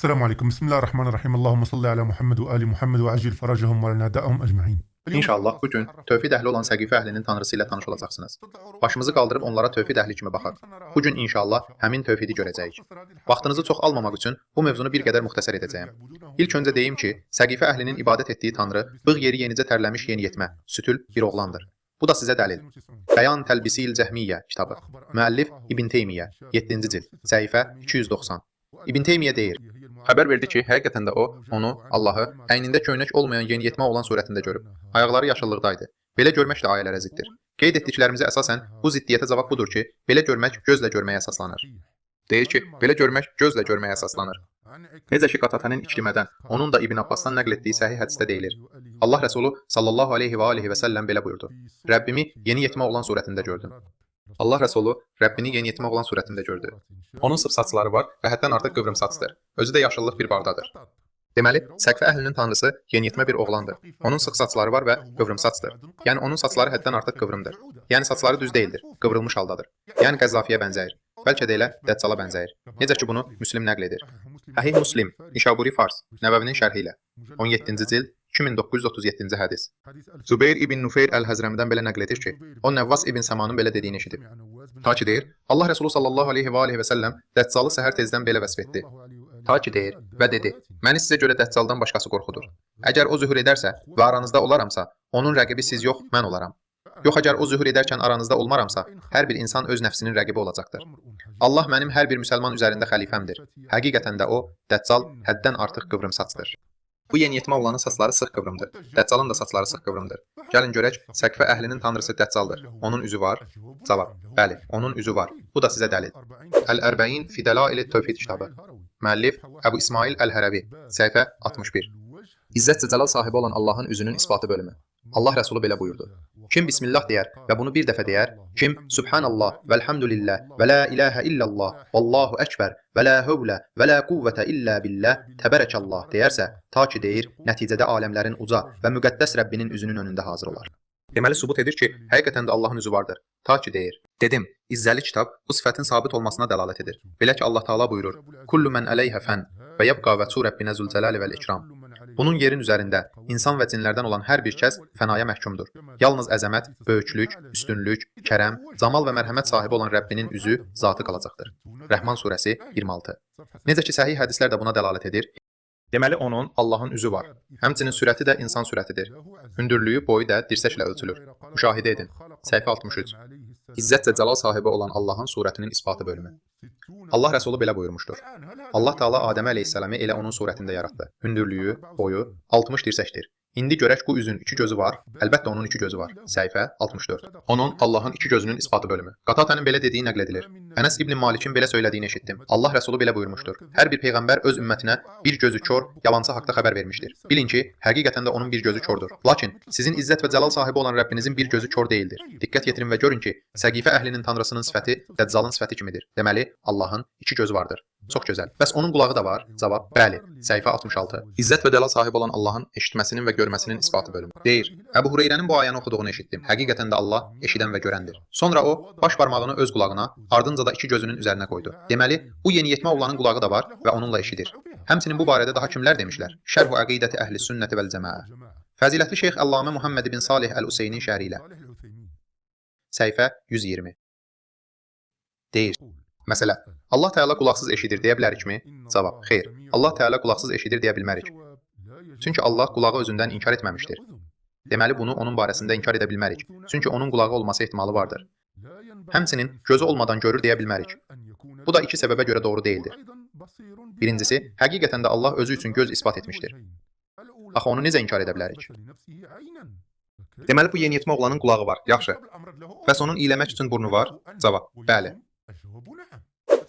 السلام عليكم. بسم الله الرحمن الرحيم. اللهم صل على محمد وآل محمد وعجل فرجهم ولنا داءهم أجمعين. İnşallah bu gün tövhid əhli olan Səqifə əhlinin tanrısı ilə tanış olacaqsınız. Başımızı qaldırıb onlara tövhid əhli kimi baxaq. Bu gün inşallah həmin tövhidi görəcəyik. Vaxtınızı çox almamaq üçün bu mövzunu bir qədər müxtəsər edəcəyəm. İlk öncə deyim ki, Səqifə əhlinin ibadət etdiyi tanrı bığ yeri yenicə tərləmiş yeniyetmə, sütül bir oğlandır. Bu da sizə dəlil. Bəyan Təlbisil Cəhmiyyə kitabı. Müəllif İbn Teymiyyə, 7-ci cild, səhifə 290. İbn Teymiyyə deyir: Xəbər verdi ki, həqiqətən də o, onu, Allahı, əynində köynək olmayan yeniyetmə olan surətində görüb. Ayaqları yaşıllıqdaydı. Belə görmək də ayələrə ziddir. Qeyd etdiklərimizə əsasən bu ziddiyyətə cavab budur ki, belə görmək gözlə görməyə əsaslanır. Deyir ki, belə görmək gözlə görməyə əsaslanır. Necə ki Qatatənin İkrimədən, onun da İbn Abbasdan nəql etdiyi səhih hədisdə deyilir. Allah Rəsulu sallallahu aleyhi və alihi və səlləm belə buyurdu: Rəbbimi yeniyetmə olan surətində gördüm. Allah Rəsulu Rəbbini yeniyetmə olan surətində gördü. Onun sıx saçları var və həddən artıq qıvrım saçdır. Özü də yaşıllıq bir bağdadır. Deməli, Səqfə əhlinin tanrısı yeniyetmə bir oğlandır. Onun sıx saçları var və qıvrım saçdır. Yəni onun saçları həddən artıq qıvrımdır. Yəni saçları düz deyildir, qıvrılmış haldadır. Yəni Qəzzafiyə bənzəyir. Bəlkə də elə Dəccala bənzəyir. Necə ki bunu Müslim nəql edir. Səhih Müslim, Nişaburi Fars, Nəvəvinin şərhi ilə. 17-ci cild, 2937-ci hədis. Zübeyir ibn Nufeyr Əl-Həzrəmidən belə nəql edir ki, o Nəvvas ibn Səmanın belə dediyini eşidib. Ta ki deyir, Allah Rəsulu sallallahu aleyhi və alihi və səlləm Dəccalı səhər tezdən belə vəsf etdi. Ta ki deyir və dedi, məni sizə görə Dəccaldan başqası qorxudur. Əgər o zühur edərsə və aranızda olaramsa, onun rəqibi siz yox, mən olaram. Yox, əgər o zühur edərkən aranızda olmaramsa, hər bir insan öz nəfsinin rəqibi olacaqdır. Allah mənim hər bir müsəlman üzərində xəlifəmdir. Həqiqətən də o, Dəccal həddən artıq qıvrımsaçdır. Bu yeniyetmə oğlanın saçları sıx qıvrımdır. Dəccalın da saçları sıx qıvrımdır. Gəlin görək, Səqfə əhlinin tanrısı Dəccaldır. Onun üzü var? Cavab: Bəli, onun üzü var. Bu da sizə dəlil. Əl-Ərbəin fi Dələil-i Tövhid kitabı. Müəllif Əbu İsmail Əl-Hərəvi, səhifə 61. İzzət və cəlal sahibi olan Allahın üzünün isbatı bölümü. Allah Rəsulu belə buyurdu: Kim Bismillah deyər və bunu bir dəfə deyər, kim Subhanallah vəlhamdülillah və la ilahə illallah vallahu əkbər və la hövlə və la quvvətə illə billah təbərəkəllah deyərsə, ta ki deyir, nəticədə aləmlərin uca və müqəddəs Rəbbinin üzünün önündə hazır olar. Deməli sübut edir ki, həqiqətən də Allahın üzü vardır. Ta ki deyir. Dedim, İzzəli kitab bu sifətin sabit olmasına dəlalət edir. Belə ki Allah Taala buyurur: Kullu men əleyhə fən və yebqa veçhu Rəbbinə zülcəlali vəl ikram. Bunun yerin üzərində insan və cinlərdən olan hər bir kəs fənaya məhkumdur. Yalnız əzəmət, böyüklük, üstünlük, kərəm, camal və mərhəmət sahibi olan Rəbbinin üzü, zatı qalacaqdır. Rəhman surəsi 26. Necə ki səhih hədislər də buna dəlalət edir. Deməli onun, Allahın üzü var. Həmçinin sürəti də insan sürətidir. Hündürlüyü, boyu da dirsəklə ölçülür. Müşahidə edin. Səhifə 63. İzzət və cəlal sahibi olan Allahın surətinin isbatı bölümü. Allah Rəsulu belə buyurmuşdur: Allah Taala Adəm əleyhissalamı elə onun surətində yaratdı. Hündürlüyü, boyu 60 dirsəkdir. İndi görək bu üzün iki gözü var. Əlbəttə onun iki gözü var. Səhifə 64. Onun, Allahın iki gözünün isbatı bölümü. Qatatənin belə dediyi nəql edilir. Ənəs ibn Malikin belə söylədiyini eşitdim. Allah Rəsulu belə buyurmuşdur: Hər bir peyğəmbər öz ümmətinə bir gözü kor, yalançı haqda xəbər vermişdir. Bilin ki, həqiqətən də onun bir gözü kordur. Lakin sizin izzət və cəlal sahibi olan Rəbbinizin bir gözü kor deyildir. Diqqət yetirin və görün ki, Səqifə əhlinin tanrısının sifəti Dəccalın sifəti kimidir. Deməli, Allahın iki gözü vardır. Çox gözəl. Bəs onun qulağı da var? Cavab: Bəli. Səhifə 66. İzzət və cəlal sahibi olan Allahın eşitməsinin və görməsinin isbatı bölümü. Deyir, Əbu Hüreyrənin bu ayəni oxuduğunu eşitdim. Həqiqətən də Allah eşidən və görəndir. Sonra o, baş barmağını öz qulağına, ardınca da iki gözünün üzərinə qoydu. Deməli, bu yeniyetmə oğlanın qulağı da var və onunla eşidir. Həmçinin bu barədə daha kimlər demişlər? Şərhu Əqidəti Əhli Sünnəti vəl Cəmaə. Fəzilətli Şeyx Əllamə Muhammed ibn Salih Əl-Useynin şərhi ilə. Səhifə 120. Deyir, məsələ, Allah Teala qulaqsız eşidir deyə bilərikmi? Cavab: Xeyr. Allah Teala qulaqsız eşidir deyə bilmərik. Çünki Allah qulağı özündən inkar etməmişdir. Deməli bunu onun barəsində inkar edə bilmərik. Çünki onun qulağı olması ehtimalı vardır. Həmçinin gözü olmadan görür deyə bilmərik. Bu da iki səbəbə görə doğru deyildir. Birincisi, həqiqətən də Allah özü üçün göz isbat etmişdir. Axı onu necə inkar edə bilərik? Deməli bu yeniyetmə oğlanın qulağı var. Yaxşı. Bəs onun iyləmək üçün burnu var? Cavab: Bəli.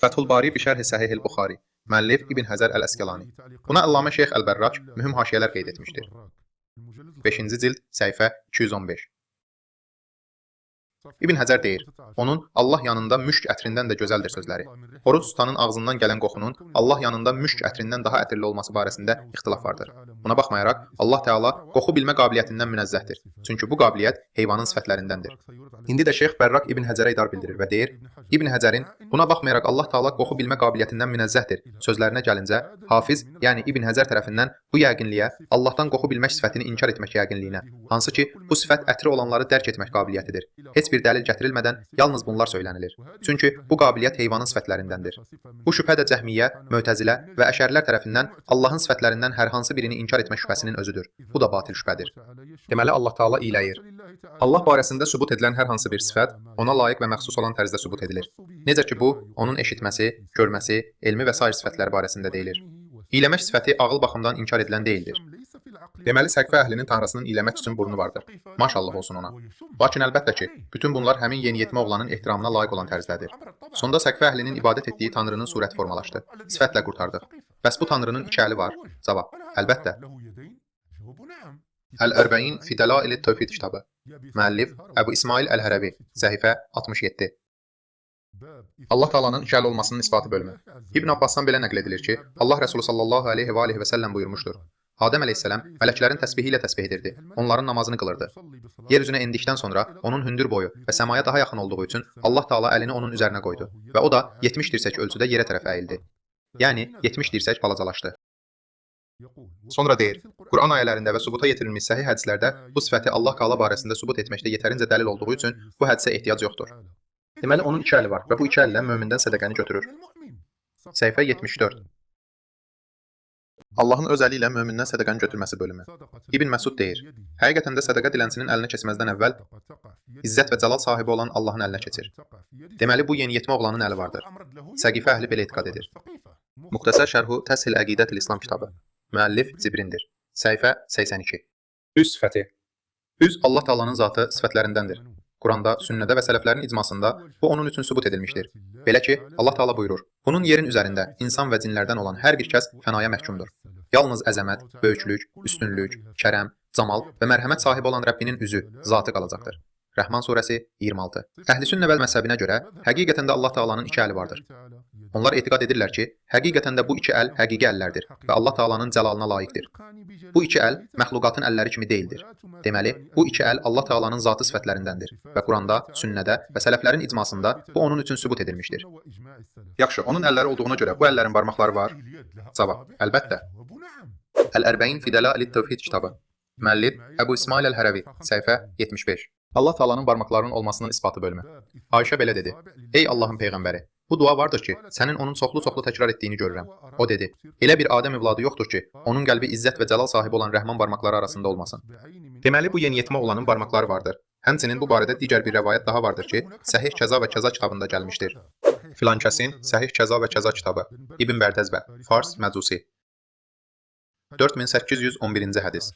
Fəthul Bari bi şərh Səhihil Buxari. Müəllif İbn Həzər Əl-Əsqəlani. Buna Əllamə Şeyx Əl-Bərrak mühüm haşiyələr qeyd etmişdir. 5-ci cild, səhifə 215. İbn Həzər deyir, onun Allah yanında müşk ətrindən də gözəldir sözləri. Oruc tutanın ağzından gələn qoxunun Allah yanında müşk ətrindən daha ətirli olması barəsində ixtilaf vardır. Buna baxmayaraq, Allah Teala qoxu bilmə qabiliyyətindən münezzəhdir. Çünki bu qabiliyyət heyvanın sifətlərindəndir. İndi də Şeyx Bərrak İbn Həcərə idar bildirir və deyir, İbn Həcərin buna baxmayaraq Allah Teala qoxu bilmə qabiliyyətindən münezzəhdir sözlərinə gəlincə, Hafiz, yəni İbn Həcər tərəfindən bu yəqinliyə, Allahdan qoxu bilmək sifətini inkar etmək yəqinliyinə, hansı ki, bu sifət ətri olanları dərk etmək qabiliyyətidir. Heç bir dəlil gətirilmədən yalnız bunlar söylənilir. Çünki bu qabiliyyət heyvanın sifətlərindəndir. Bu şübhə də Cəhmiyyə, Mötəzilə və Əşərilər tərəfindən Allahın sifətlərindən hər hansı birini inkar etmə şübhəsinin özüdür. Bu da batil şübhədir. Deməli Allah Taala iyləyir. Allah barəsində sübut edilən hər hansı bir sifət ona layiq və məxsus olan tərzdə sübut edilir. Necə ki bu, onun eşitməsi, görməsi, elmi və sair sifətləri barəsində deyilir. İyləmək sifəti ağıl baxımdan inkar edilən deyildir. Deməli səqfə əhlinin tanrısının iyləmək üçün burnu vardır. Maşallah olsun ona. Lakin əlbəttə ki, bütün bunlar həmin yeniyetmə oğlanın ehtiramına layiq olan tərzdədir. Sonda səqfə əhlinin ibadət etdiyi tanrının surəti formalaşdı. Sifətlə qurtardıq. Bəs bu tanrının iki əli var? Cavab: Əlbəttə. Əl-Ərbəin fi Dələil-i Tövhid kitabı. Müəllif Əbu İsmail Əl-Hərəvi, səhifə 67. Allah Taala'nın iki əli olmasının isbatı bölümü. İbn Abbasdan belə nəql edilir ki, Allah Rəsulu sallallahu əleyhi və alihi və səlləm buyurmuşdur. Adəm əleyhissalam mələklərin təsbihi ilə təsbih edirdi. Onların namazını qılırdı. Yer üzünə endikdən sonra onun hündür boyu və səmaya daha yaxın olduğu üçün Allah Taala əlini onun üzərinə qoydu və o da 70 dirsək ölçüdə yerə tərəf əyildi. Yəni 70 dirsək balacalaşdı. Sonra deyir, Quran ayələrində və sübuta yetirilmiş səhih hədislərdə bu sifəti Allah Taala barəsində sübut etməkdə yetərincə dəlil olduğu üçün bu hədisə ehtiyac yoxdur. Deməli onun iki əli var və bu iki əllə mömindən sədəqəni götürür. Səhifə 74. Allahın öz əli ilə mömindən sədəqəni götürməsi bölümü. İbn Məsud deyir, həqiqətən də sədəqə dilənçinin əlinə keçməzdən əvvəl izzət və cəlal sahibi olan Allahın əlinə keçir. Deməli bu yeniyetmə oğlanın əli vardır. Səqifə əhli belə etiqad edir. Muxtəsər Şərhu Təshil Əqidətil İslam kitabı. Müəllif Cibrindir. Səhifə 82. Üz sifəti. Üz Allah Taala'nın zatı sifətlərindəndir. Quranda, sünnədə və sələflərin icmasında bu onun üçün sübut edilmişdir. Belə ki, Allah Taala buyurur: Bunun yerin üzərində insan və cinlərdən olan hər bir kəs fənaya məhkumdur. Yalnız əzəmət, böyüklük, üstünlük, kərəm, camal və mərhəmət sahibi olan Rəbbinin üzü, zatı qalacaqdır. Rəhman surəsi 26. Əhl-i Sünnə vəl məzhəbinə görə həqiqətən də Allah Taala'nın iki əli vardır. Onlar etiqad edirlər ki, həqiqətən də bu iki əl həqiqi əllərdir və Allah Taala'nın cəlalına layiqdir. Bu iki əl məxluqatın əlləri kimi deyildir. Deməli, bu iki əl Allah Taala'nın zatı sifətlərindəndir və Quranda, sünnədə və sələflərin icmasında bu onun üçün sübut edilmişdir. Yaxşı, onun əlləri olduğuna görə bu əllərin barmaqları var? Cavab: Əlbəttə. Əl-Ərbəin fi Dələil-i Tövhid kitabı. Müəllif Əbu İsmail Əl-Hərəvi, səhifə 75. Allah Taala'nın barmaqlarının olmasının isbatı bölümü. Ayşə belə dedi: Ey Allahın peyğəmbəri, bu dua vardır ki, sənin onun çoxlu-çoxlu təkrar etdiyini görürəm. O dedi: Elə bir Adəm övladı yoxdur ki, onun qəlbi izzət və cəlal sahibi olan Rəhman barmaqları arasında olmasın. Deməli bu yeniyetmə oğlanın barmaqları vardır. Həmçinin bu barədə digər bir rəvayət daha vardır ki, Səhih Kəza və Kəza kitabında gəlmişdir. Filankəsin Səhih Kəza və Kəza kitabı, İbn Bərdəzbə, Fars Məcusi. 4811-ci hədis.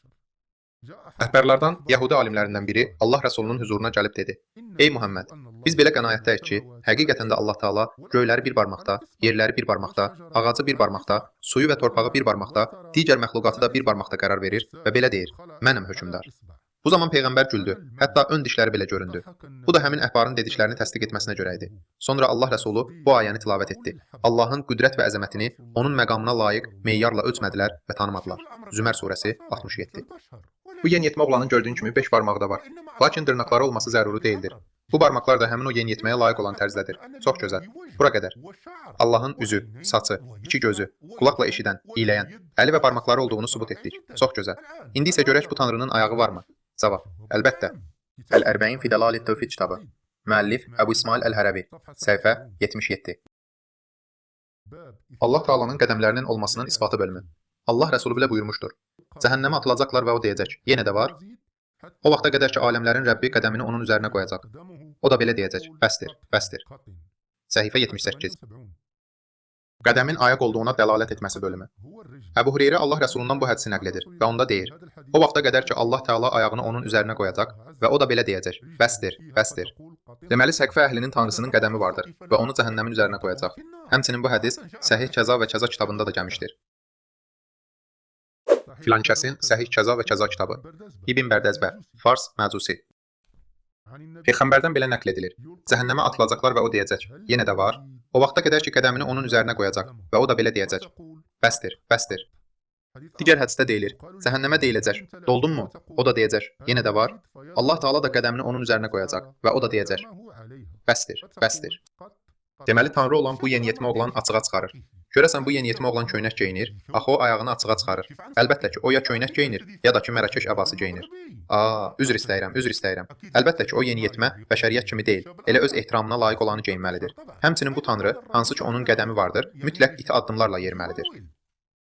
Əhbərlərdən, Yəhudi alimlərindən biri Allah Rəsulunun hüzuruna gəlib dedi: Ey Muhammed, biz belə qənaətdəyik ki, həqiqətən də Allah Taala göyləri bir barmaqda, yerləri bir barmaqda, ağacı bir barmaqda, suyu və torpağı bir barmaqda, digər məxluqatı da bir barmaqda qərar verir və belə deyir: Mənəm hökmdar. Bu zaman peyğəmbər güldü, hətta ön dişləri belə göründü. Bu da həmin əhbarın dediklərini təsdiq etməsinə görə idi. Sonra Allah Rəsulu bu ayəni tilavət etdi. Allahın qüdrət və əzəmətini onun məqamına layiq meyarla ölçmədilər və tanımadılar. Zümər surəsi 67. Bu yeniyetmə oğlanın gördüyün kimi 5 barmağı da var. Lakin dırnaqları olması zəruri deyildir. Bu barmaqlar da həmin o yeniyetməyə layiq olan tərzdədir. Çox gözəl. Bura qədər. Allahın üzü, saçı, iki gözü, qulaqla eşidən, iyləyən, əli və barmaqları olduğunu sübut etdik. Çox gözəl. İndi isə görək bu tanrının ayağı varmı? Cavab: Əlbəttə. Əl-Ərbəin fi Dələil-i Tövhid kitabı. Müəllif Əbu İsmail Əl-Hərəvi, səhifə 77. Allah Taala'nın qədəmlərinin olmasının isbatı bölümü. Allah Rəsulu belə buyurmuşdur: Cəhənnəmə atılacaqlar və o deyəcək: Yenə də var. O vaxta qədər ki, aləmlərin Rəbbi qədəmini onun üzərinə qoyacaq. O da belə deyəcək: Bəsdir, bəsdir. Səhifə 78. Qədəmin ayaq olduğuna dəlalət etməsi bölümü. Əbu Hüreyrə Allah Rəsulundan bu hədisi nəql edir və onda deyir: O vaxta qədər ki, Allah Teala ayağını onun üzərinə qoyacaq və o da belə deyəcək: Bəsdir, bəsdir. Deməli, səqfə əhlinin tanrısının qədəmi vardır və onu cəhənnəmin üzərinə qoyacaq. Həmçinin bu hədis Səhih Kəza və Kəza kitabında da gəlmişdir. Filankəsin Səhih Kəza və Kəza kitabı. İbn Bərdəzbə, Fars Məcusi. Peyğəmbərdən belə nəql edilir: Cəhənnəmə atılacaqlar və o deyəcək: Yenə də var. O vaxta qədər ki, qədəmini onun üzərinə qoyacaq və o da belə deyəcək: Bəsdir, bəsdir. Digər hədisdə deyilir, cəhənnəmə deyiləcək, doldunmu? O da deyəcək, yenə də var. Allah Taala da qədəmini onun üzərinə qoyacaq və o da deyəcək, bəsdir, bəsdir. Deməli Tanrı olan bu yeniyetmə oğlan açığa çıxarır. Görəsən bu yeniyetmə oğlan köynək geyinir? Axı o ayağını açığa çıxarır. Əlbəttə ki, o ya köynək geyinir, ya da ki Mərəkəş əbası geyinir. Üzr istəyirəm, üzr istəyirəm. Əlbəttə ki, o yeniyetmə bəşəriyyət kimi deyil, elə öz ehtiramına layiq olanı geyinməlidir. Həmçinin bu Tanrı, hansı ki onun qədəmi vardır, mütləq iti addımlarla yeriməlidir.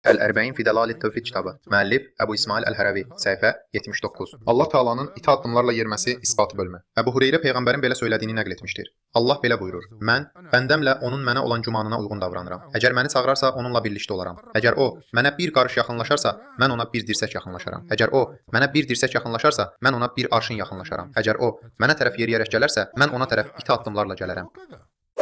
Əl-Ərbəin fi Dəlalit Tövhid kitabı. Müəllif Əbu İsmail Əl-Hərəvi, səhifə 79. Allah Taala'nın iti addımlarla yeriməsi isbatı bölümü. Əbu Hüreyrə peyğəmbərin belə söylədiyini nəql etmişdir. Allah belə buyurur: Mən bəndəmlə onun mənə olan gümanına uyğun davranıram. Əgər məni çağırarsa, onunla birlikdə olaram. Əgər o mənə bir qarış yaxınlaşarsa, mən ona bir dirsək yaxınlaşaram. Əgər o mənə bir dirsək yaxınlaşarsa, mən ona bir arşın yaxınlaşaram. Əgər o mənə tərəf yeriyərək gələrsə, mən ona tərəf iti addımlarla gələrəm.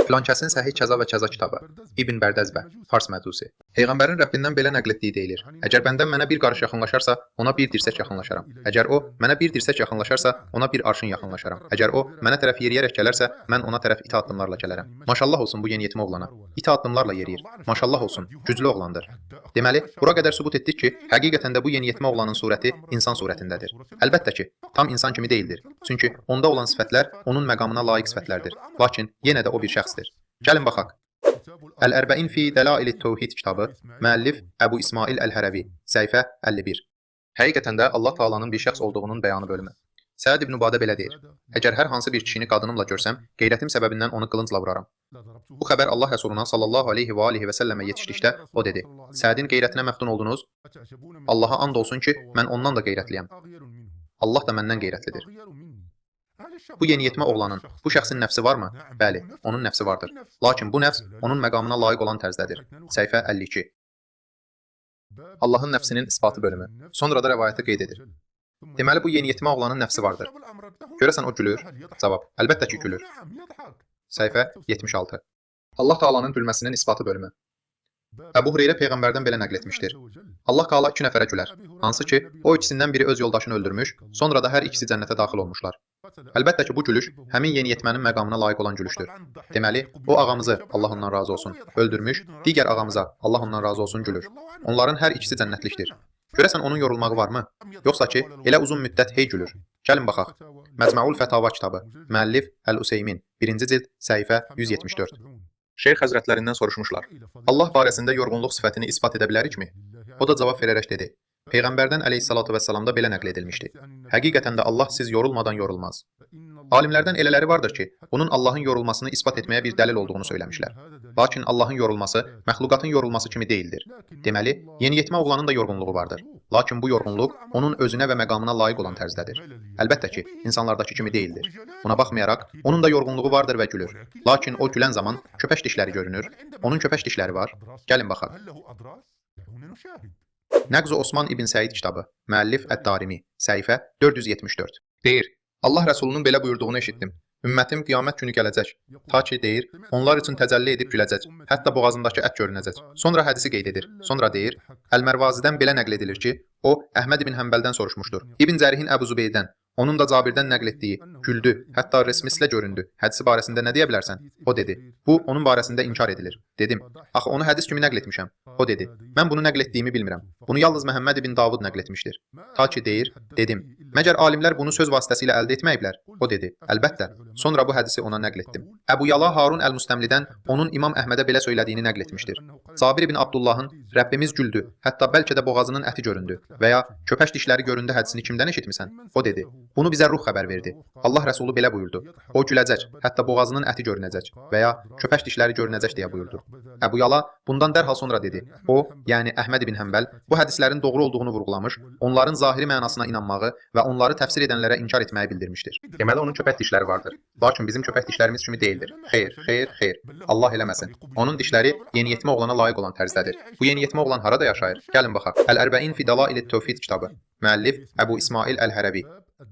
Filankəsin Səhih Kəza və Kəza kitabı. İbn Bərdəzbə, Fars məcusi. Peyğəmbərin Rəbbindən belə nəql etdiyi deyilir. Əgər bəndəm mənə bir qarış yaxınlaşarsa, ona bir dirsək yaxınlaşaram. Əgər o mənə bir dirsək yaxınlaşarsa, ona bir arşın yaxınlaşaram. Əgər o mənə tərəf yeriyərək gələrsə, mən ona tərəf iti addımlarla gələrəm. Maşallah olsun bu yeniyetmə oğlana. İti addımlarla yeriyir. Maşallah olsun, güclü oğlandır. Deməli, bura qədər sübut etdik ki, həqiqətən də bu yeniyetmə oğlanın surəti insan surətindədir. Əlbəttə ki, tam insan kimi deyildir. Çünki onda olan sifətlər onun məqamına layiq sifətlərdir. Lakin yenə də o bir şəxsdir. Gəlin baxaq. Əl-Ərbəin fi Dəlail-i Tövhid kitabı, müəllif Əbu İsmail Əl-Hərəvi, səhifə 51. Həqiqətən də Allah Taala'nın bir şəxs olduğunun bəyanı bölümü. Səad ibn Ubadə belə deyir: Əgər hər hansı bir kişini qadınımla görsəm, qeyrətim səbəbindən onu qılıncla vuraram. Bu xəbər Allah Rəsuluna sallallahu aleyhi və alihi və səlləmə yetişdikdə o dedi: Səadin qeyrətinə məftun oldunuz? Allaha and olsun ki, mən ondan da qeyrətliyəm. Allah da məndən qeyrətlidir. Bu yeniyetmə oğlanın, bu şəxsin nəfsi varmı? Bəli, onun nəfsi vardır. Lakin bu nəfs onun məqamına layiq olan tərzdədir. Səhifə 52. Allahın nəfsinin isbatı bölümü. Sonra da rəvayəti qeyd edir. Deməli, bu yeniyetmə oğlanın nəfsi vardır. Görəsən o gülür? Cavab: Əlbəttə ki, gülür. Səhifə 76. Allah Taala'nın gülməsinin isbatı bölümü. Əbu Hüreyrə peyğəmbərdən belə nəql etmişdir. Allah Taala iki nəfərə gülər. Hansı ki, o ikisindən biri öz yoldaşını öldürmüş, sonra da hər ikisi cənnətə daxil olmuşlar. Əlbəttə ki, bu gülüş həmin yeniyetmənin məqamına layiq olan gülüşdür. Deməli, o ağamızı, Allah ondan razı olsun, öldürmüş, digər ağamıza, Allah ondan razı olsun, gülür. Onların hər ikisi cənnətlikdir. Görəsən onun yorulmağı varmı? Yoxsa ki, elə uzun müddət hey gülür. Gəlin baxaq. Məcməul Fətava kitabı, müəllif Əl-Useymin, 1-ci cild, səhifə 174. Şeyx həzrətlərindən soruşmuşlar. Allah barəsində yorğunluq sifətini isbat edə bilərikmi? O da cavab verərək dedi: Peyğəmbərdən əleyhissalatu vəssalamda belə nəql edilmişdi. Həqiqətən də Allah siz yorulmadan yorulmaz. Alimlərdən elələri vardır ki, bunun Allahın yorulmasını isbat etməyə bir dəlil olduğunu söyləmişlər. Lakin Allahın yorulması məxluqatın yorulması kimi deyildir. Deməli, yeniyetmə oğlanın da yorğunluğu vardır. Lakin bu yorğunluq onun özünə və məqamına layiq olan tərzdədir. Əlbəttə ki, insanlardakı kimi deyildir. Buna baxmayaraq, onun da yorğunluğu vardır və gülür. Lakin o gülən zaman köpək dişləri görünür. Onun köpək dişləri var. Gəlin baxaq. Nəqz-i Osman İbn Səid kitabı, müəllif Ət-Darimi, səhifə 474. Deyir: Allah Rəsulunun belə buyurduğunu eşitdim. Ümmətim qiyamət günü gələcək. Ta ki deyir, onlar üçün təcəlli edib güləcək. Hətta boğazındakı ət görünəcək. Sonra hədisi qeyd edir. Sonra deyir, Əl-Mərvazidən belə nəql edilir ki, o Əhməd ibn Həmbəldən soruşmuşdur. İbn Cərihin Əbu Zübeyrdən, onun da Cabirdən nəql etdiyi, güldü, hətta resmislə göründü. Hədisi barəsində nə deyə bilərsən? O dedi, bu onun barəsində inkar edilir. Dedim, axı onu hədis kimi nəql etmişəm. O dedi, mən bunu nəql etdiyimi bilmirəm. Bunu yalnız Məhəmməd ibn Davud nəql etmişdir. Ta ki deyir, dedim, məgər alimlər bunu söz vasitəsilə əldə etməyiblər? O dedi, əlbəttə. Sonra bu hədisi ona nəql etdim. Əbu Yala Harun Əl-Müstəmlidən onun İmam Əhmədə belə söylədiyini nəql etmişdir. Cabir ibn Abdullahın Rəbbimiz güldü, hətta bəlkə də boğazının əti göründü və ya köpək dişləri göründü hədisini kimdən eşitmisən? O dedi, bunu bizə ruh xəbər verdi. Allah Rəsulu belə buyurdu. O güləcək, hətta boğazının əti görünəcək və ya köpək dişləri görünəcək deyə buyurdu. Əbu Yala bundan dərhal sonra dedi. O, yəni Əhməd ibn Həmbəl, bu hədislərin doğru olduğunu vurğulamış, onların zahiri mənasına inanmağı və onları təfsir edənlərə inkar etməyi bildirmişdir. Deməli onun köpək dişləri vardır. Lakin bizim köpək dişlərimiz kimi deyildir. Xeyr, xeyr, xeyr. Allah eləməsin. Onun dişləri yeniyetmə oğlana layiq olan tərzdədir. Bu yeniyetmə oğlan harada yaşayır? Gəlin baxaq. Əl-Ərbəin fi Dalail-i Tövhid kitabı. Müəllif Əbu İsmail Əl-Hərəvi.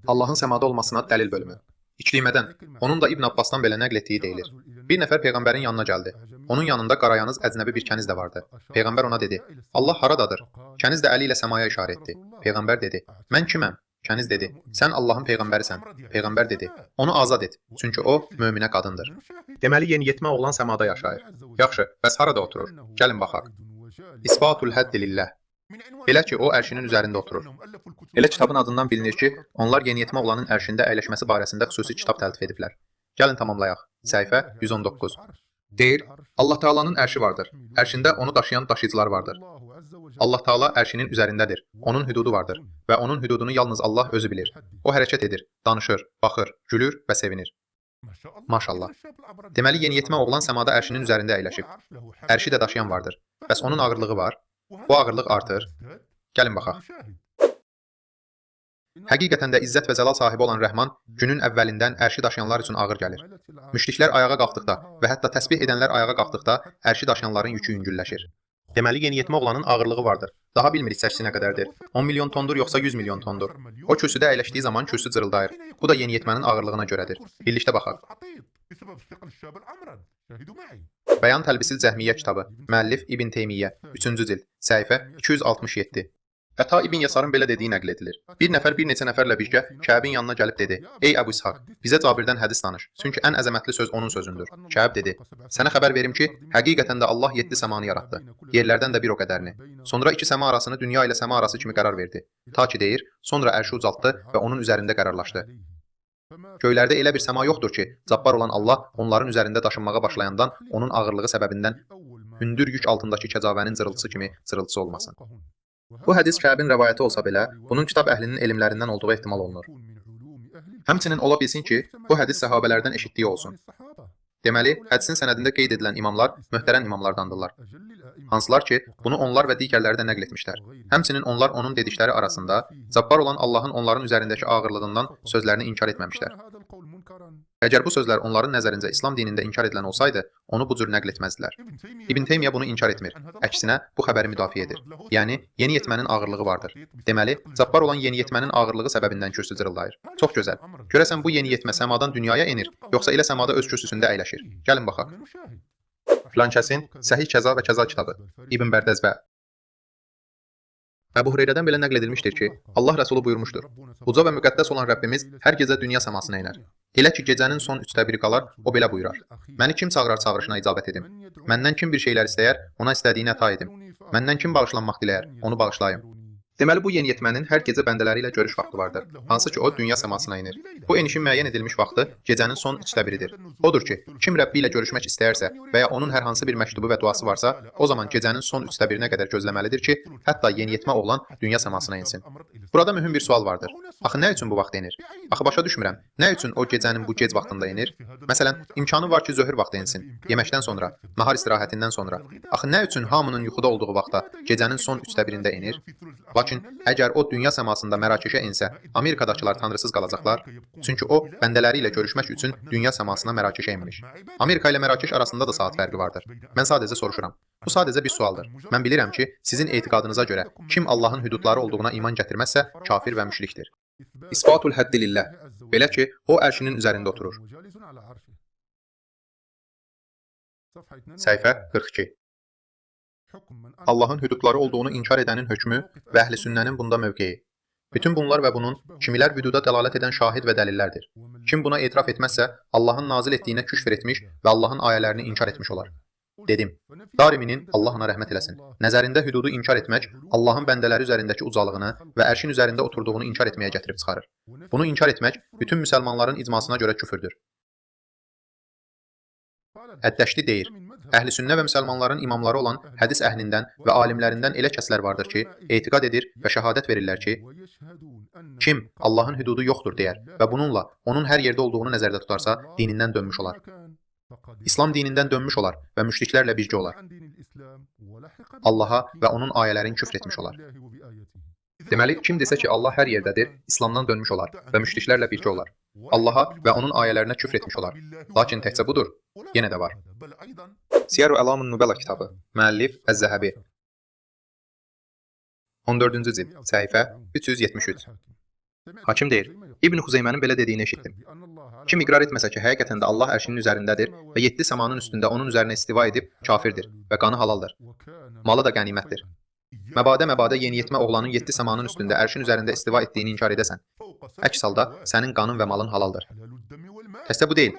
Allahın səmada olmasına dəlil bölümü. İklimədən, onun da İbn Abbasdan belə nəql etdiyi deyilir. Bir nəfər peyğəmbərin yanına gəldi. Onun yanında qarayanız əcnəbi bir kəniz də vardı. Peyğəmbər ona dedi: Allah haradadır? Kəniz də əli ilə səmaya işarə etdi. Peyğəmbər dedi: Mən kiməm? Kəniz dedi: Sən Allahın peyğəmbərisən. Peyğəmbər dedi: Onu azad et, çünki o möminə qadındır. Deməli yeniyetmə oğlan səmada yaşayır. Yaxşı, bəs harada oturur? Gəlin baxaq. İsbatul həddi lillah. Belə ki, o ərşinin üzərində oturur. Elə kitabın adından bilinir ki, onlar yeniyetmə oğlanın ərşində əyləşməsi barəsində xüsusi kitab təltif ediblər. Gəlin tamamlayaq. Səhifə 119. Deyir, Allah Taala'nın ərşi vardır. Ərşində onu daşıyan daşıyıcılar vardır. Allah Taala ərşinin üzərindədir. Onun hüdudu vardır və onun hüdudunu yalnız Allah özü bilir. O hərəkət edir, danışır, baxır, gülür və sevinir. Maşallah. Deməli, yeniyetmə oğlan səmada ərşinin üzərində əyləşib. Ərşi də daşıyan vardır. Bəs onun ağırlığı var? Bu ağırlıq artır. Gəlin baxaq. Həqiqətən də izzət və cəlal sahibi olan Rəhman günün əvvəlindən ərşi daşıyanlar üçün ağır gəlir. Müşriklər ayağa qalxdıqda və hətta təsbih edənlər ayağa qalxdıqda ərşi daşıyanların yükü yüngülləşir. Deməli, yeniyetmə oğlanın ağırlığı vardır. Daha bilmirik çəkisi nə qədərdir. 10 milyon tondur yoxsa 100 milyon tondur. O kürsüdə əyləşdiyi zaman kürsü cırıldayır. Bu da yeniyetmənin ağırlığına görədir. Birlikdə baxaq. Bəyan Təlbisil Cəhmiyyə kitabı. Müəllif İbn Teymiyyə, 3-cü cild, səhifə 267. Əta İbn Yasarın belə dediyi nəql edilir. Bir nəfər bir neçə nəfərlə birgə Kəbin yanına gəlib dedi: "Ey Əbu İshaq, bizə Cabirdən hədis danış. Çünki ən əzəmətli söz onun sözündür." Kəb dedi: "Sənə xəbər verim ki, həqiqətən də Allah 7 səmanı yaratdı. Yerlərdən də bir o qədərini. Sonra iki səma arasını dünya ilə səma arası kimi qərar verdi. Ta ki deyir, sonra ərşi ucaltdı və onun üzərində qərarlaşdı. Göylərdə elə bir səma yoxdur ki, cabbar olan Allah onların üzərində daşınmağa başlayandan onun ağırlığı səbəbindən hündür yük altındakı kəcavənin cırıltısı kimi cırıltısı olmasın." Bu hədis Kəbin rəvayəti olsa belə, bunun kitab əhlinin elmlərindən olduğu ehtimal olunur. Həmçinin ola bilsin ki, bu hədis səhabələrdən eşitdiyi olsun. Deməli, hədisin sənədində qeyd edilən imamlar möhtərəm imamlardandırlar. Hansılar ki, bunu onlar və digərləri də nəql etmişlər. Həmçinin onlar onun dedikləri arasında cabbar olan Allahın onların üzərindəki ağırlığından sözlərini inkar etməmişlər. Əgər bu sözlər onların nəzərincə İslam dinində inkar edilən olsaydı, onu bu cür nəql etməzdilər. İbn Teymiyyə bunu inkar etmir. Əksinə, bu xəbəri müdafiə edir. Yəni, yeniyetmənin ağırlığı vardır. Deməli, cabbar olan yeniyetmənin ağırlığı səbəbindən kürsü cırıldayır. Çox gözəl. Görəsən bu yeniyetmə səmadan dünyaya enir, yoxsa elə səmada öz kürsüsündə əyləşir? Gəlin baxaq. Filankəsin Səhih Kəza və Kəza kitabı. İbn Bərdəzbə. Əbu Hüreyrədən belə nəql edilmişdir ki, Allah Rəsulu buyurmuşdur: "Uca və müqəddəs olan Rəbbimiz hər gecə dünya səmasına enər. Elə ki, gecənin son 3də biri qalar, o belə buyurar: Məni kim çağırar çağırışına icabət edim. Məndən kim bir şeylər istəyər, ona istədiyini əta edim. Məndən kim bağışlanmaq diləyər, onu bağışlayım." Deməli, bu yeniyetmənin hər gecə bəndələri ilə görüş vaxtı vardır, hansı ki o dünya səmasına enir. Bu enişin müəyyən edilmiş vaxtı gecənin son 3də biridir. Odur ki, kim Rəbbi ilə görüşmək istəyərsə və ya onun hər hansı bir məktubu və duası varsa, o zaman gecənin son 3də birinə qədər gözləməlidir ki, hətta yeniyetmə oğlan dünya səmasına ensin. Burada mühüm bir sual vardır. Axı nə üçün bu vaxt enir? Axı başa düşmürəm. Nə üçün o gecənin bu gec vaxtında enir? Məsələn, imkanı var ki, zöhr vaxtı ensin, yeməkdən sonra, nahar istirahətindən sonra. Axı nə üçün hamının yuxuda olduğu vaxtda gecənin son 3də birində enir? Lakin əgər o dünya səmasında Mərakeşə ensə, Amerikadakılar tanrısız qalacaqlar. Çünki o bəndələri ilə görüşmək üçün dünya səmasına Mərakeşə enmiş. Amerika ilə Mərakeş arasında da saat fərqi vardır. Mən sadəcə soruşuram. Bu sadəcə bir sualdır. Mən bilirəm ki, sizin etiqadınıza görə kim Allahın hüdudları olduğuna iman gətirməzsə, kafir və müşrikdir. İsbatul həddi lillah. Belə ki, o ərşinin üzərində oturur. Səhifə 42. Allahın hüdudları olduğunu inkar edənin hökmü və əhl-i sünnənin bunda mövqeyi. Bütün bunlar və bunun kimilər hüduda dəlalət edən şahid və dəlillərdir. Kim buna etiraf etməzsə, Allahın nazil etdiyinə küfr etmiş və Allahın ayələrini inkar etmiş olar. Dedim, Dariminin, Allah ona rəhmət eləsin, nəzərində hüdudu inkar etmək, Allahın bəndələri üzərindəki ucalığını və ərşin üzərində oturduğunu inkar etməyə gətirib çıxarır. Bunu inkar etmək bütün müsəlmanların icmasına görə küfürdür. Əd-Dəşti deyir, əhl-i sünnə və müsəlmanların imamları olan hədis əhlindən və alimlərindən elə kəslər vardır ki, etiqad edir və şəhadət verirlər ki, kim Allahın hüdudu yoxdur deyər və bununla onun hər yerdə olduğunu nəzərdə tutarsa, dinindən dönmüş olar. İslam dinindən dönmüş olar və müşriklərlə birgə olar. Allaha və onun ayələrini küfr etmiş olar. Deməli, kim desə ki, Allah hər yerdədir, İslamdan dönmüş olar və müşriklərlə birgə olar. Allaha və onun ayələrinə küfr etmiş olar. Lakin təkcə budur, yenə də var. Siyar-ı Əlamın Nübəla kitabı. Müəllif Əz-Zəhəbi. 14-cü cild, səhifə 373. Hakim deyir, İbn Xuzeymənin belə dediyini eşitdim. Kim iqrar etməsə ki, həqiqətən də Allah ərşinin üzərindədir və 7 səmanın üstündə onun üzərinə istiva edib, kafirdir və qanı halaldır. Malı da qənimətdir. Məbadə yeniyetmə oğlanın 7 səmanın üstündə ərşin üzərində istiva etdiyini inkar edəsən. Əks halda sənin qanın və malın halaldır. Təkcə bu deyil.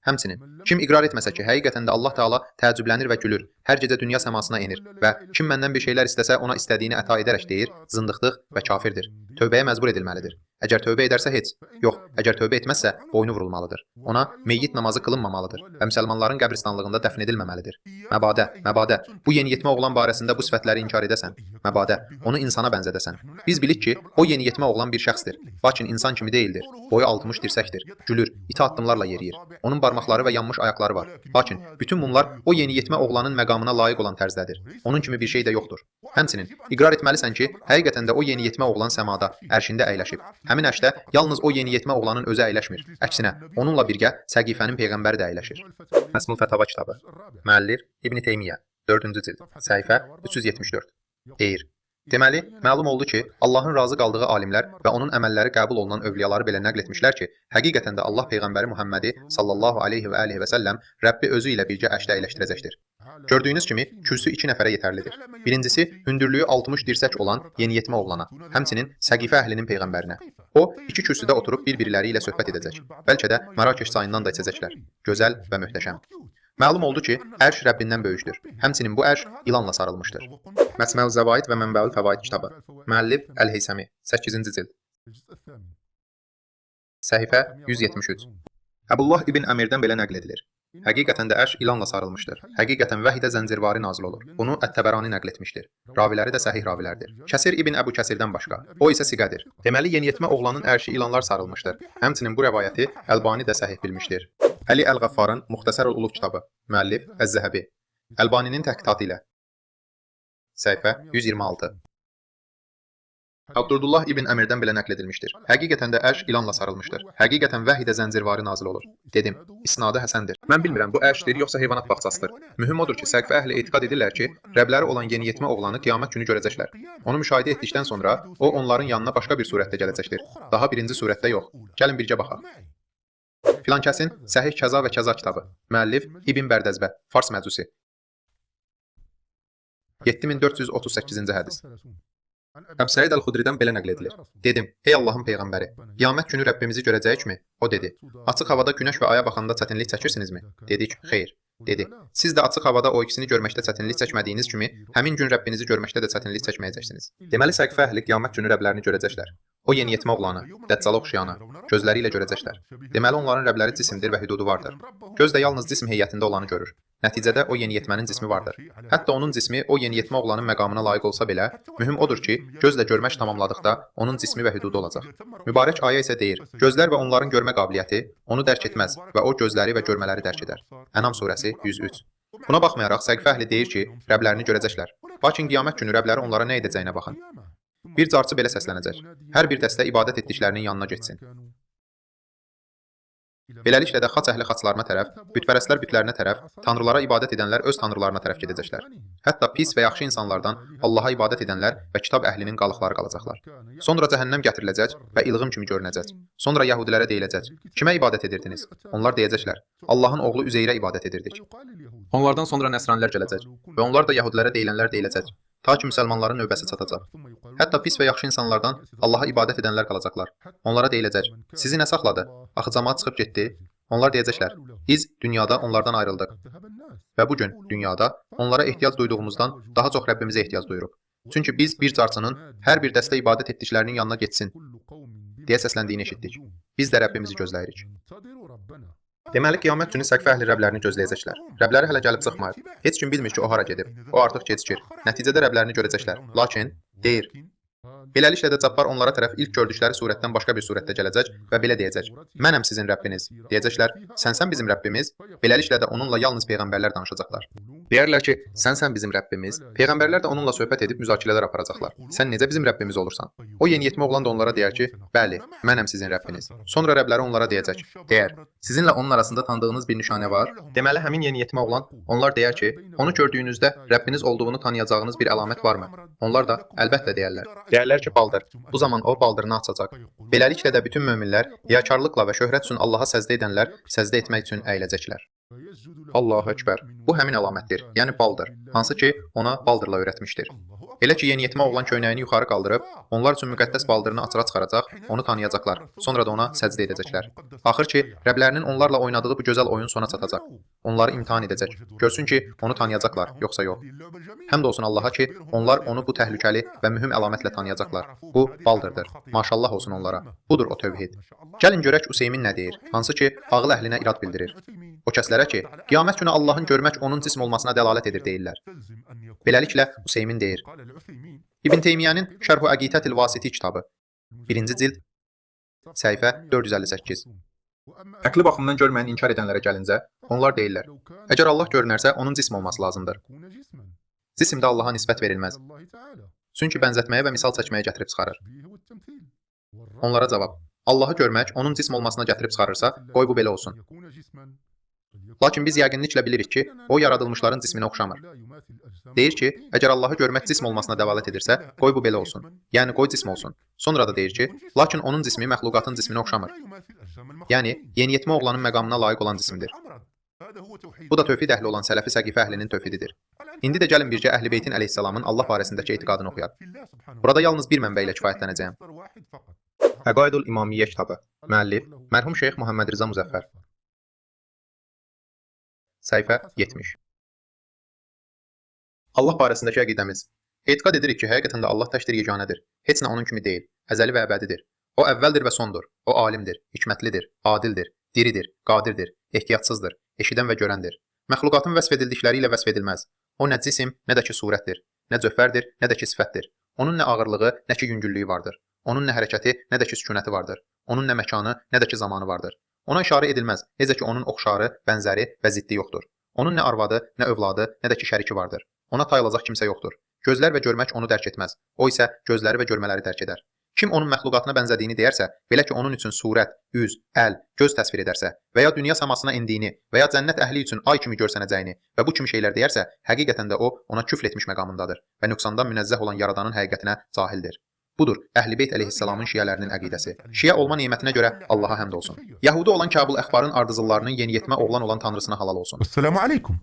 Həmçinin, kim iqrar etməsə ki, həqiqətən də Allah Teala təəccüblənir və gülür, hər gecə dünya səmasına enir və kim məndən bir şeylər istəsə ona istədiyini əta edərək deyir, zındıqlıq və kafirdir. Tövbəyə məcbur edilməlidir. Əgər tövbə edərsə heç, yox, əgər tövbə etməzsə boynu vurulmalıdır. Ona meyyit namazı qılınmamalıdır və müsəlmanların qəbristanlığında dəfn edilməməlidir. Məbadə, məbadə, bu yeniyetmə oğlan barəsində bu sifətləri inkar edəsən, məbadə, onu insana bənzədəsən. Biz bilik ki, o yeniyetmə oğlan bir şəxsdir, lakin insan kimi deyildir. Boyu 60 dirsəkdir, gülür, iti addımlarla yeriyir. Onun barmaqları və yanmış ayaqları var. Lakin bütün bunlar o yeniyetmə oğlanın məqamına layiq olan tərzdədir. Onun kimi bir şey də yoxdur. Həmçinin, iqrar etməlisən ki, həqiqətən də o yeniyetmə oğlan səmada, ərşində əyləşib. Həmin ərşdə yalnız o yeniyetmə oğlanın özü əyləşmir. Əksinə, onunla birgə Səqifənin peyğəmbəri də əyləşir. Məsmul Fətava kitabı. Müəllif İbn Teymiyyə, 4-cü cild, səhifə 374. Deyir: Deməli, məlum oldu ki, Allahın razı qaldığı alimlər və onun əməlləri qəbul olunan övliyaları belə nəql etmişlər ki, həqiqətən də Allah peyğəmbəri Muhəmmədi sallallahu aleyhi və alihi və səlləm Rəbbi özü ilə birgə ərşdə əyləşdirəcəkdir. Gördüyünüz kimi, kürsü 2 nəfərə yetərlidir. Birincisi, hündürlüyü 60 dirsək olan yeniyetmə oğlana, həmçinin Səqifə əhlinin peyğəmbərinə. O, iki kürsüdə oturub bir-birləri ilə söhbət edəcək. Bəlkə də Mərakeş çayından da içəcəklər. Gözəl və möhtəşəm. Məlum oldu ki, ərş Rəbbindən böyükdür. Həmçinin bu ərş ilanla sarılmışdır. Məsməl Zəvaid və Mənbəül Fəvaid kitabı. Müəllif Əl-Heysəmi, 8-ci cild. Səhifə 173. Əbullah ibn Əmirdən belə nəql edilir. Həqiqətən də ərş ilanla sarılmışdır. Həqiqətən vəhiy də zəncirvari nazil olur. Bunu Ət-Təbərani nəql etmişdir. Raviləri də səhih ravilərdir. Kəsir ibn Əbu Kəsirdən başqa. O isə siqədir. Deməli, yeniyetmə oğlanın ərşi ilanlar sarılmışdır. Həmçinin bu rəvayəti Əlbani də səhih bilmişdir. Əli Əl-Qəffarın Muxtəsərul Uluf kitabı. Müəllif Əz-Zəhəbi. Əlbaninin təhqiqatı ilə. Səhifə 126. Abdullah ibn Əmirdən belə nəql edilmişdir. Həqiqətən də ərş ilanla sarılmışdır. Həqiqətən vəhiy də zəncirvari nazil olur. Dedim, isnadı həsəndir. Mən bilmirəm, bu ərşdir yoxsa heyvanat bağçasıdır. Mühüm odur ki, Səqifə əhli etiqad edirlər ki, Rəbləri olan yeniyetmə oğlanı qiyamət günü görəcəklər. Onu müşahidə etdikdən sonra o onların yanına başqa bir surətdə gələcəkdir. Daha birinci surətdə yox. Gəlin birgə baxaq. Filankəsin Səhih Kəza və Kəza kitabı. Müəllif İbn Bərdəzbə, Fars məcusi. 7438-ci hədis. Əbu Səid Əl-Xudridən belə nəql edilir. Dedim, ey Allahın peyğəmbəri, qiyamət günü Rəbbimizi görəcəyikmi? O dedi, açıq havada günəş və aya baxanda çətinlik çəkirsinizmi? Dedik, xeyr. Dedi, siz də açıq havada o ikisini görməkdə çətinlik çəkmədiyiniz kimi, həmin gün Rəbbinizi görməkdə də çətinlik çəkməyəcəksiniz. Deməli, Səqifə əhli qiyamət günü Rəblərini görəcəklər. O yeniyetmə oğlanı, Dəccala oxşayanı, gözləri ilə görəcəklər. Deməli, onların Rəbləri cisimdir və hüdudu vardır. Göz də yalnız cism heyətində olanı görür. Nəticədə o yeniyetmənin cismi vardır. Hətta onun cismi o yeniyetmə oğlanın məqamına layiq olsa belə, mühüm odur ki, gözlə görmək tamamladıqda onun cismi və hüdudu olacaq. Mübarək ayə isə deyir, gözlər və onların görmə qabiliyyəti onu dərk etməz və o gözləri və görmələri dərk edər. Ənam surəsi 103. Buna baxmayaraq, Səqifə əhli deyir ki, Rəblərini görəcəklər. Lakin qiyamət günü Rəbləri onlara nə edəcəyinə baxın. Bir carçı belə səslənəcək. Hər bir dəstə ibadət etdiklərinin yanına getsin. Beləliklə də xaç əhli xaçlarına tərəf, bütpərəstlər bütlərinə tərəf, tanrılara ibadət edənlər öz tanrılarına tərəf gedəcəklər. Hətta pis və yaxşı insanlardan Allaha ibadət edənlər və kitab əhlinin qalıqları qalacaqlar. Sonra cəhənnəm gətiriləcək və ilğım kimi görünəcək. Sonra yəhudilərə deyiləcək: Kimə ibadət edirdiniz? Onlar deyəcəklər: Allahın oğlu Üzeyrə ibadət edirdik. Onlardan sonra nəsranilər gələcək və onlar da yəhudilərə deyilənlər deyiləcək. Ta ki müsəlmanların növbəsi çatacaq. Hətta pis və yaxşı insanlardan Allaha ibadət edənlər qalacaqlar. Onlara deyiləcək: Sizi nə saxladı? Axı camaat çıxıb getdi. Onlar deyəcəklər: Biz dünyada onlardan ayrıldıq. Və bu gün dünyada onlara ehtiyac duyduğumuzdan daha çox Rəbbimizə ehtiyac duyuruq. Çünki biz bir carçının hər bir dəstə ibadət etdiklərinin yanına getsin deyə səsləndiyini eşitdik. Biz də Rəbbimizi gözləyirik. Deməli, qiyamət günü Səqifə əhli Rəblərini gözləyəcəklər. Rəbləri hələ gəlib çıxmayıb. Heç kim bilmir ki, o hara gedib. O artıq gecikir. Nəticədə Rəblərini görəcəklər. Lakin, deyir, beləliklə də Cabbar onlara tərəf ilk gördükləri surətdən başqa bir surətdə gələcək və belə deyəcək: Mənəm sizin Rəbbiniz. Deyəcəklər, sənsən bizim Rəbbimiz. Beləliklə də onunla yalnız peyğəmbərlər danışacaqlar. Deyərlər ki, sənsən bizim Rəbbimiz. Peyğəmbərlər də onunla söhbət edib müzakirələr aparacaqlar. Sən necə bizim Rəbbimiz olursan? O yeniyetmə oğlan da onlara deyər ki, bəli, mənəm sizin Rəbbiniz. Sonra Rəbləri onlara deyəcək. Deyər, sizinlə onun arasında tanıdığınız bir nişanə var. Deməli, həmin yeniyetmə oğlan onlar deyər ki, onu gördüyünüzdə Rəbbiniz olduğunu tanıyacağınız bir əlamət varmı? Onlar da əlbəttə deyərlər. Deyərlər ki, baldır. Bu zaman o baldırını açacaq. Beləliklə də bütün möminlər riyakarlıqla və şöhrət üçün Allaha səcdə edənlər səcdə etmək üçün əyiləcəklər. Allahu Əkbər. Bu həmin əlamətdir, yəni baldır, hansı ki ona baldırla öyrətmişdir. Elə ki, yeniyetmə oğlan köynəyini yuxarı qaldırıb, onlar üçün müqəddəs baldırını açığa çıxaracaq, onu tanıyacaqlar, sonra da ona səcdə edəcəklər. Axır ki, Rəblərinin onlarla oynadığı bu gözəl oyun sona çatacaq. Onları imtahan edəcək. Görsün ki, onu tanıyacaqlar, yoxsa yox. Həmd olsun Allaha ki, onlar onu bu təhlükəli və mühüm əlamətlə tanıyacaqlar. Bu, baldırdır. Maşallah olsun onlara. Budur o tövhid. Gəlin görək Useymin nə deyir, hansı ki, ağıl əhlinə irad bildirir. O kəslərə ki, qiyamət günü Allahın görmək onun cism olmasına dəlalət edir deyirlər. Beləliklə, Useymin deyir. İbn Teymiyyənin Şərhu Əqidətil Vasiti kitabı, 1-ci cild, səhifə 458. Əqli baxımdan görməyəni inkar edənlərə gəlincə, onlar deyirlər: Əgər Allah görünərsə, onun cism olması lazımdır. Cism də Allaha nisbət verilməz. Çünki bənzətməyə və misal çəkməyə gətirib çıxarır. Onlara cavab: Allahı görmək onun cism olmasına gətirib çıxarırsa, qoy bu belə olsun. Lakin biz yəqinliklə bilirik ki, o yaradılmışların cisminə oxşamır. Deyir ki, əgər Allahı görmək cism olmasına dəlalət edirsə, qoy bu belə olsun. Yəni qoy cism olsun. Sonra da deyir ki, lakin onun cismi məxluqatın cisminə oxşamır. Yəni, yeniyetmə oğlanın məqamına layiq olan cisimdir. Bu da tövhid əhli olan sələfi səqifə əhlinin tövhididir. İndi də gəlin bircə Əhl-i Beytin əleyhissalamın Allah barəsindəki etiqadını oxuyaq. Burada yalnız bir mənbə ilə kifayətlənəcəyəm. Əqaidül İmamiyyə kitabı. Müəllif mərhum Şeyx Muhammed Rıza Müzəffər. Səhifə 70. Allah barəsindəki əqidəmiz. Etiqad edirik ki, həqiqətən də Allah təkdir, yeganədir. Heç nə onun kimi deyil. Əzəli və əbədidir. O əvvəldir və sondur. O alimdir, hikmətlidir, adildir, diridir, qadirdir, ehtiyatsızdır, eşidən və görəndir. Məxluqatın vəsf edildikləri ilə vəsf edilməz. O nə cisim, nə də ki surətdir, nə cövhərdir, nə də ki sifətdir. Onun nə ağırlığı, nə ki yüngüllüyü vardır. Onun nə hərəkəti, nə də ki sükunəti vardır. Onun nə məkanı, nə də ki zamanı vardır. Ona işarə edilməz, necə ki onun oxşarı, bənzəri və ziddi yoxdur. Onun nə arvadı, nə övladı, nə də ki şəriki vardır. Ona tay olacaq kimsə yoxdur. Gözlər və görmək onu dərk etməz. O isə gözləri və görmələri dərk edər. Kim onun məxluqatına bənzədiyini deyərsə, belə ki onun üçün surət, üz, əl, göz təsvir edərsə və ya dünya səmasına endiyini və ya cənnət əhli üçün ay kimi görsənəcəyini və bu kimi şeylər deyərsə, həqiqətən də o ona küfr etmiş məqamındadır və nöqsandan münəzzəh olan Yaradanın həqiqətinə cahildir. Budur Əhl-i Beyt əleyhissalamın şiələrinin əqidəsi. Şiə olma nemətinə görə Allaha həmd olsun. Yəhudi olan Kabul Əxbarın ardıcıllarının yeniyetmə oğlan olan tanrısına halal olsun. Esselamu aleykum.